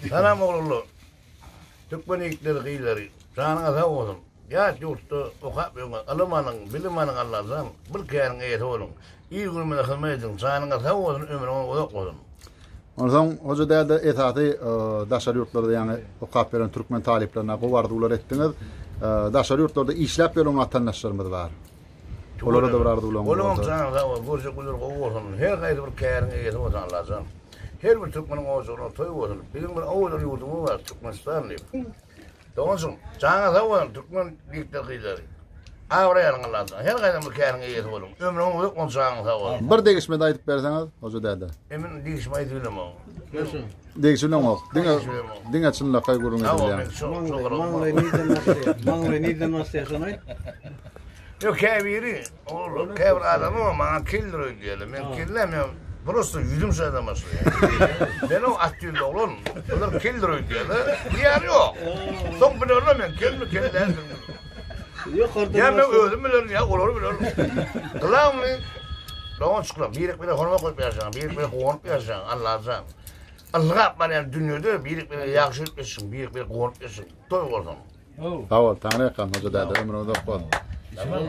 Salam oglanlar. Türkmen ýigitleri gyzlary janyňyz sag bolsun. Ýat ýurtda okap ýörüňiz ylym alyň bilim alyň Allajan bir käriň eýesi boluň. Il günümize hyzmat ediň janyňyz sag bolsun ömrüňiz uzak bolsun. Onsoň Hoja däde esasy daşary ýurtlarda ýaňy okap ýören türkmen talyplaryna gowy arzuwlar etdiňiz. Daşary ýurtlarda işläp ýören watandaşlarymyz bar. Olara-da bir arzuwlaryňyz bolsa. Olaňam jany sag bolsun, görjek günleri gowy bolsun. Her haýsy bir käriň eýesi bolsun Allajan. Her bir türkmeniň ojagyna toý bolsun. Biziň bir owadan ýurdumyz bar, Türkmenistan diýip. Doganjygym, janyňyz sag bolsun, türkmen ýigitleri gyzlary. Abraý alyň Allajan. Her haýsy bir käriň eýesi boluň. Ömrüňiz uzak bolsun, janyňyz sag bolsun. Bir degişme-de aýdyp berseňiz, Hoja däde. E men degişme aýdyp bilemok. Degişi bileňok. Diňe diňe çynlakaý gürrüň edilýär. Maňlaý nirden başlaýar? Maňlaý nirden başlaýar şony aýt. Ýok käbiri, ol käbir adamlar maňa keldir öýdýärler. Men kellem ýok. Prosta ýüzüm şeýle başlaýar. Men o at ýüzli oglan. Olar keldir öýdýärler. Diýýän ýok. Soň bilerler men kelmi kel däldim. Ýokardan Ýa men özüm bilerin ýa olar biler. Glawny dogançyklar birek-birege hormat goýup ýaşaň, birek-birege guwanyp ýaşaň, Allajan. Ylgap barýan dünýede birek-birege ýagşy edip geçiň, birek-birege guwanyp geçiň. Toý bolsun. Sag bol, Taňryýalkasyn Hoja däde, ömrüň uzak bolsun. Tamam.